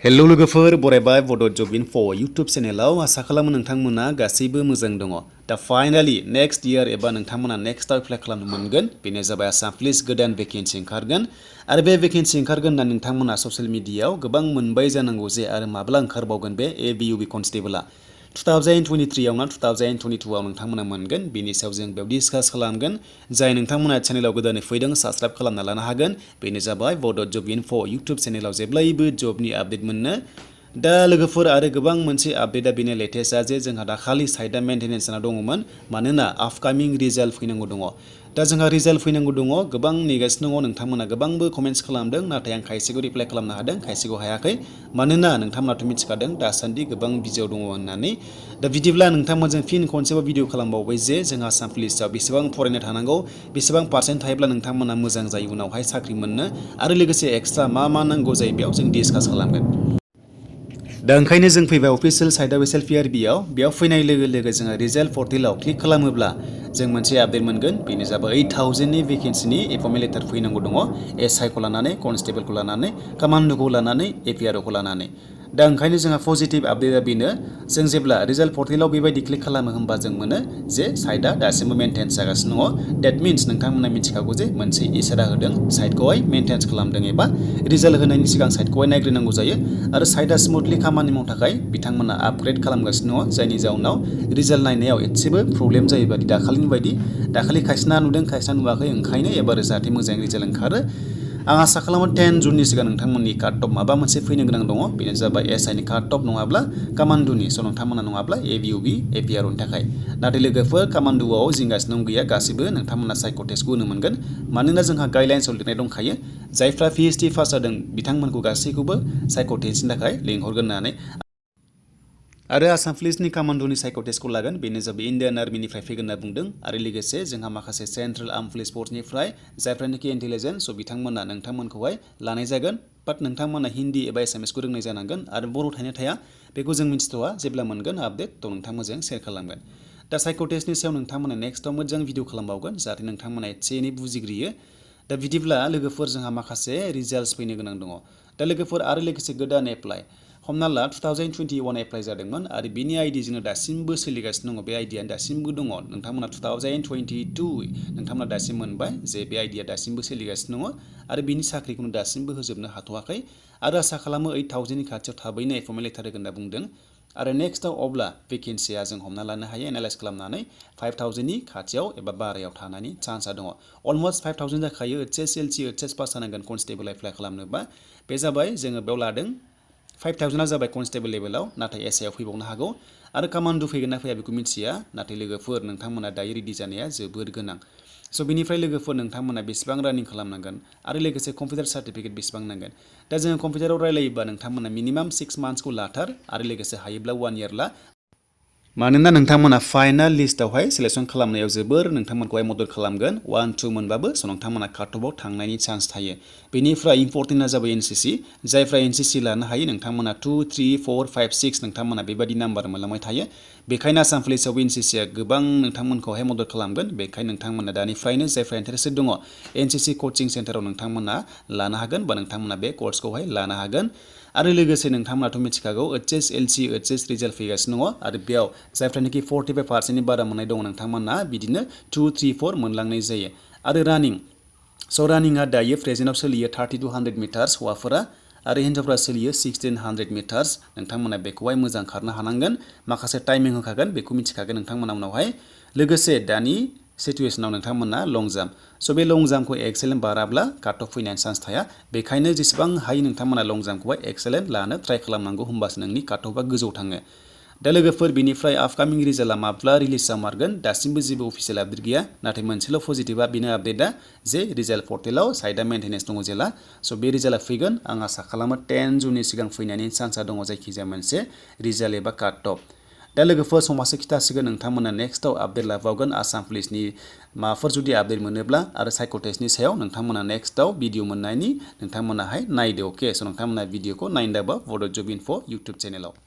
Hello लोगोफोर बरायबाय बड' जब info YouTube चेनेलाव आसा खालामो नोंथांमोना गासैबो मोजां दङ। दा फाइनाली नेक्स्ट इयार एबा नोंथांमोना नेक्स्टआव एप्लाइ खालामनो मोनगोन। बेनो जाबाय आसाम पुलिस गोदान भेकेन्सि ओंखारगोन आरो बे भेकेन्सि ओंखारगोन होनना नोंथांमोना ससियेल मिडियायाव गोबां मोनबाय जानांगौ जे आरो माब्ला ओंखारबावगोन बे ABUB कनस्टेबलआ 2023 आव ना 2022 आव नोंथांमोना मोनगोन। बेनि सायाव जों बेयाव डिसकास खालामगोन। जाय नोंथांमोना चेनेलाव गोदानै फैदों साबस्क्राइब खालामना लानो हागोन। बेनो जाबाय बड' जब इनफो यूट्यूब चेनेलाव जेब्लायबो जबनि आपडेट मोननो। दा लोगोफोर आरो गोबां मोनसे आपडेटआ बेनो लेटेस्टआ जे जोंहा दाखालि साइडआ मेन्टेनेन्सना दङमोन मानोना आपकामिं रिजाल्ट फैनांगौ दङ। दा जोंहा रिजाल्ट फैनांगौ दङ गोबां नेगासिनो दङ। नोंथांमोना गोबांबो कमेन्ट्स खालामदों नाथाय आं खायसेखौ रिप्लाइ खालामनो हादों खायसेखौ हायाखै मानोना नोंथांमोनाथ' मिथिखादों दासान्दि गोबां बिजियाव दङ होननानै। दा बिदिब्ला नोंथांमोनजों फिन खनसेबाव भिडिअ खालामबावबाय जे जोंहा आसाम पुलिसाव बेसेबां फरायनो थानांगौ बेसेबां पार्सेन्ट थायोब्ला नोंथांमोना मोजां जायो उनावहाय साख्रि मोननो आरो लोगोसे एक्सट्रा मा नांगौ जायो बेयाव जों डिसकास खालामगोन। दा ओंखायनो जों फैबाय अफिसियेल साइटआव SLPRBआव बेयाव फैनाय लोगो लोगो जोङो रिजाल्ट पर्टेलाव क्लिक खालामोब्ला जों मोनसे आपडेट मोनगोन। बेनो जाबाय 8000नि भेकेन्सिनि एपइन्टमेन्ट लेटार फैनांगौ दङ। SI खौ लानानै कनस्टेबलखौ लानानै कमान्डोखौ लानानै APR'खौ लानानै। दा ओंखायनो जोंहा पजिटिभ आपडेटआ बेनो जों जेब्ला रिजाल्ट पर्टेलाव बेबायदि क्लिक खालामो होनबा जों मोनो जे साइटआ दासिमबो मेनटेन जागासिनो दङ। डेट मिन्स नोंथांमोना मिथिखागौ जे मोनसे इसारा होदों साइटखौहाय मेनटेन खालामदों एबा रिजाल्ट होनायनि सिगां साइटखौहाय नायग्रोनांगौ जायो आरो साइटआ स्मुथलि खामानि मावनो थाखाय बिथांमोना आपग्रेड खालामगासिनो दङ। जायनि जाउनाव रिजाल्ट नायनायाव एसेबो प्रब्लेम जायो बायदि दाखालिनि बायदि दाखालि खायसेना नुदों खायसेना नुवाखै ओंखायनो एबार जाहाथे मोजाङै रिजाल्ट ओंखारो। आं आसा खालामो 10 जुननि सिगां नोंथांमोननि काट अफ माबा मोनसे फैनो गोनां दङ। बेनो जाबाय SIनि काट अफ नङाब्ला कमान्डोनि नोंथांमोना नङाब्ला ABUB APR'नि थाखाय। नाथाय लोगोफोर कमान्डोआव जिंगासिनो गैया गासिबो नोंथांमोना साइक' टेस्टखौ होनो मोनगोन मानोना जोंहा गाइडलाइन्सआव लिरनाय दंखायो जायफ्रा PhD पास जादों बिथांमोनखौ गासैखौबो साइक' टेस्टनि थाखाय लिंहरगोन होननानै। आरो आसाम पुलिसनि कमान्डोनि साइक' टेस्टखौ लागोन बेनो जाबाय इण्डियान आर्मिनिफ्राय फैगोन होनना बुंदों आरो लोगोसे जोंहा माखासे सेन्ट्रेल आर्म पुलिस फर्सनिफ्राय जायफ्रानोखि इन्टेलिजेन्स बिथांमोना नोंथांमोनखौहाय लानाय जागोन। बाट नोंथांमोना हिन्दी एबा एसामिसखौ रोंनाय जानांगोन आरो बर' थानाय थाया बेखौ जों मिथिथ'वा जेब्ला मोनगोन आपडेट थ' नोंथांमोनजों शेयार खालामगोन। दा साइक' टेस्टनि सायाव नोंथांमोना नेक्स्टआव मोजां भिडिअ खालामबावगोन जाहाथे नोंथांमोना एसे एनै बुजिग्रोयो। दा बिदिब्ला लोगोफोर जोंहा माखासे रिजाल्टस फैनो गोनां दङ। दा लोगोफोर आरो लोगोसे गोदान एप्लाइ हमना ला 2021 एप्लाइ जादोंमोन आरो बिनि आइडि जोङो दासिमबो सोलिगासिनो दङ। बे आइडिया दासिमबो दङ। नोंथांमोना 2022 नोंथांमोना दासिम मोनबाय जे बे आइडिया दासिमबो सोलिगासिनो दङ आरो बिनि साख्रिखौनो दासिमबो होजोबनो हाथ'वाखै आरो आसा खालामो 8000नि खाथियाव थाबैनो एपइन्टमेन्ट लेटार होगोन होनना बुंदों। आरो नेक्स्टआव अब्ला भेकेन्सिया जों हमना लानो हायो एनालाइज खालामनानै 5000नि खाथियाव एबा बारायाव थानायनि चान्सआ दङ। अलमस्ट 5000 जाखायो HS LC HS पास जानांगोन कनस्टेबल एप्लाइ खालामनोबा। बे जाबाय जोङो बेयाव लादों 5000आ जाबाय कनस्टेबल लेभेलाव नाथाय SIआव फैबावनो हागौ आरो कमान्डो फैगोन ना फैया बेखौ मिथिया नाथाय लोगोफोर नोंथांमोना दायो रेडि जानाया जोबोद गोनां। स' बिनिफ्राय लोगोफोर नोंथांमोना बेसेबां रानिं खालामनांगोन आरो लोगोसे कम्पिउटार सार्टिफिकेट बेसेबां नांगोन। दा जोङो कम्पिउटाराव रायलायोबा नोंथांमोना मिनिमाम 6 मान्थ्सखौ लाथार आरो लोगोसे हायोब्ला 1 इयार ला मानोना नोंथांमोना फाइनाल लिस्टआवहाय सिलेक्सन खालामनायाव जोबोर नोंथांमोनखौहाय मदद खालामगोन 1 2 मोनबाबो स' नोंथांमोना काट अफआव थांनायनि चान्स थायो। बेनिफ्राय इम्परटेन्टआ जाबाय NCC जायफ्रा NCC लानो हायो नोंथांमोना 2 3 4 5 6 नोंथांमोना बेबायदि नाम्बार मोनलांबाय थायो। बेखायनो आसाम पुलिसाव NCCआ गोबां नोंथांमोनखौहाय मदद खालामगोन। बेखायनो नोंथांमोना दानिफ्रायनो जायफ्रा इन्टारेस्टेड दङ NCC कचिं सेन्टाराव नोंथांमोना लानो हागोन बा नोंथांमोना बे कर्सखौहाय लानो हागोन। आरो लोगोसे नोंथांमोनाथ' मिथिखागौ HS LC HS रिजाल्ट फैगासिनो दङ आरो बेयाव जायफ्रानोखि 45%नि बारा मोननाय दङ नोंथांमोना बिदिनो 2 3 4 मोनलांनाय जायो। आरो रानिं रानिंआ दायो प्रेजेन्टआव सोलियो 30 to 100 मिटार्स हौवाफोरा आरो हिन्जावफोरा सोलियो 1600 मिटार्स। नोंथांमोना बेखौहाय मोजां खारनो हानांगोन माखासे टाइमिं होखागोन बेखौ मिथिखागोन नोंथांमोना उनावहाय। लोगोसे दानि सिटुवेसनाव नोंथांमोना लं जाम्प स' बे लं जाम्पखौ एक्सेलेन्ट बाराब्ला काट अफ फैनायनि चान्स थाया। बेखायनो जेसेबां हायो नोंथांमोना लं जाम्पखौहाय एक्सेलेन्ट लानो ट्राइ खालामनांगौ होमबासो नोंनि काट अफआ गोजौ थाङो। दा लोगोफोर बिनिफ्राय आपकामिं रिजाल्टआ माब्ला रिलिज जामारगोन दासिमबो जेबो अफिसियेल आपडेट गैया नाथाय मोनसेल' पजिटिभआ बेनो आपडेटआ जे रिजाल्ट पर्टेलाव साइटआ मेन्टेनेन्स दङ जेला स' बे रिजाल्टआ फैगोन। आं आसा खालामो 10 जुननि सिगां फैनायनि चान्सआ दङ जायखिजाया मोनसे रिजाल्ट एबा काट अफ। दा लोगोफोर समासो खिथासिगोन नोंथांमोना नेक्स्टआव आपडेट लाबावगोन आसाम पुलिसनि माबाफोर जुदि आपडेट मोनोब्ला आरो साइक' टेस्टनि सायाव नोंथांमोना नेक्स्टआव भिडिअ मोननायनि नोंथांमोनाहाय नायदो अके स' नोंथांमोना भिडिअखौ नायनो दाबा बड' जब इनफो इउटुब चेनेलाव।